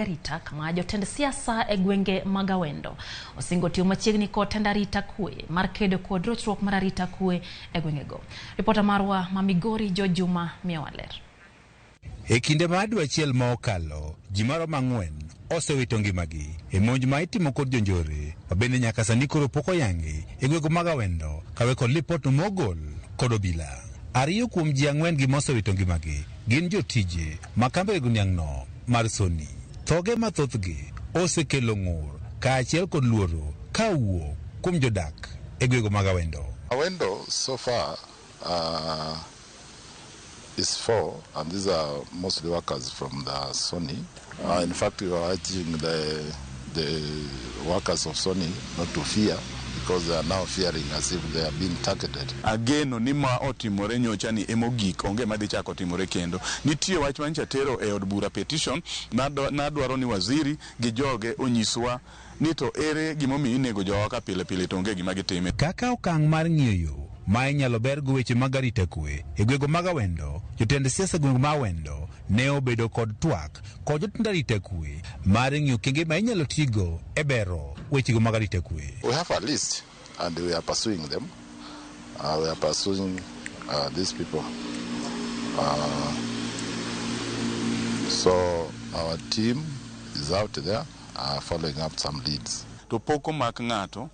Arita kama jotend siasa e gwenge mag Awendo osingo tiyo machiegni kod tend arita kwe mar kedo kod rochruok mar arita kwe e gwengego. Ripota marwa ma Migori George Juma miyowa ler. E kinde mar dwe achiel ma okalo, ji maromo ang'wen osewito ngimagi e monj ma itimo kod jonjore ma bende nyaka sani koro pok oyangi e gwenge mag Awendo kawe kod lipot mogol kod obila. Ariyo kuom ji ang'wen gi mosewito ngimagi gin jotije ma kambi rego niang'no mar Sony. Thoge mathothgi osekelo ng'ur kaachiel kod luoro ka owuok kuom jodak e gwenge mag Awendo. Awendo so far is four, and these are mostly workers from the Sony. In fact, we are urging the workers of Sony not to fear, because they are now fearing as if they are being targeted. Ageno ni ma otimore nyocha ni emogik, onge madhi chako timore kendo. Nitie wach manyicha tero e od bura petition, nadwaro ni waziri gi joge onyiswa ni to ere gimomiyo inego jowa ka pile pile to onge gima gitime. Kaka okang' mar ng'iyo yo ma inyalo bergo weche mag arita kwe e gwenge mag Awendo, jotend siasa e gwenge mag Awendo ne obedo kod twak kod jotend arita kwe mar ng'iyo okenge ma inyalo tigo e bero wechego mag arita kwe. We have a list and we are pursuing them. We are pursuing these people. So our team is out there following up some leads. To pok omak ng'ato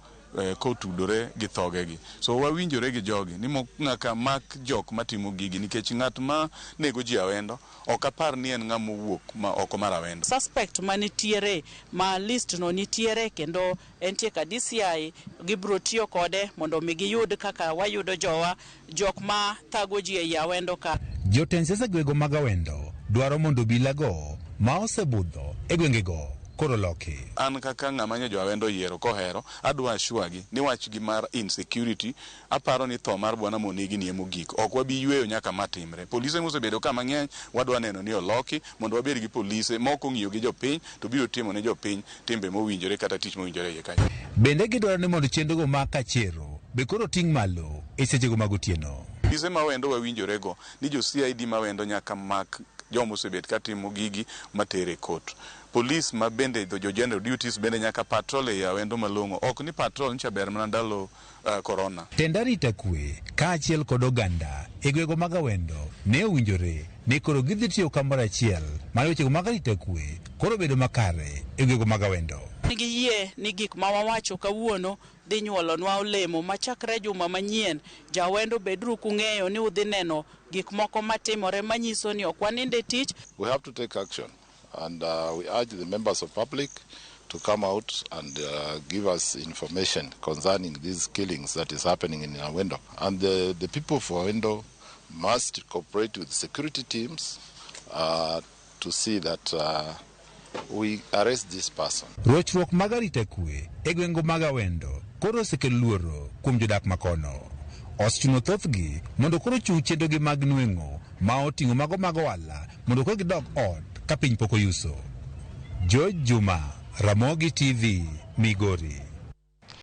kotudore gi thogegi. So wawinjore gi jogi ni nyaka mak jok matimo gigi, nikech ng'at ma nego ji Awendo ok apar ni en ng'ama owuok ma oko mar Awendo. Suspect manitiere ma list no nitiere kendo entie ka DCI gibiro tiyo kode mondo mi giyud kaka wayudo jowa jok ma thago ji ei Awendo ka. Jotend siasa e gwenge mag Awendo dwaro mondo obilago ma osebudho e gwengego koro loki. An kaka ng'ama nyo jo Awendo oyiero kohero, adwa assure gi ni wach gi mar insecurity, aparo ni tho mar bwana Monegi ni emogik. Ok wabi yweyo nyaka ma timre. Polise mosebedo ka mang'eny, wadwa neno ni oloki mondo wabed gi polise mok ong'iyo gi jopiny to biro timo ne jopiny timbe mowinjore kata tich mowinjore iye kanyo. Bende gidwaro ni mondo chenrogo mag kachero be koro ting' malo e sechego mag otieno. Polise ma Awendo wawinjorego ni jo CID ma Awendo nyaka mak joma osebet katimo gigi matere e court. Polis ma bende jo general duties bende nyaka patrol ei Awendo malong'o. Ok ni patrol ncha ber mana ndalo corona. Tend arita kwe kaachiel kod oganda e gwenge mag Awendo ne owinjore ni koro gidhi tiyo kamoro achiel mar wechego mag arita kwe koro bedo makare e gwenge mag Awendo. Nigi yie ni gik ma wawacho kawuono dhi nyuolonwa olemo machakre juma manyien. Jawendo beduru kung'eyo ni udhi neno gik moko matimore manyiso ni ok wanind e tich. We have to take action, and we urge the members of public to come out and give us information concerning these killings that is happening in Awendo. And the people of Awendo must cooperate with security teams to see that we arrest this person. Rochruok mag arita kwe e gwenge mag Awendo koro osekelo luoro kuom jodak makono. Osechuno thothgi mondo koro ochung chenrogi mag nweng'o ma oting'o mago mag ohala mondo koro gidog ot ka piny pok oyuso. George Juma, Ramogi TV, Migori.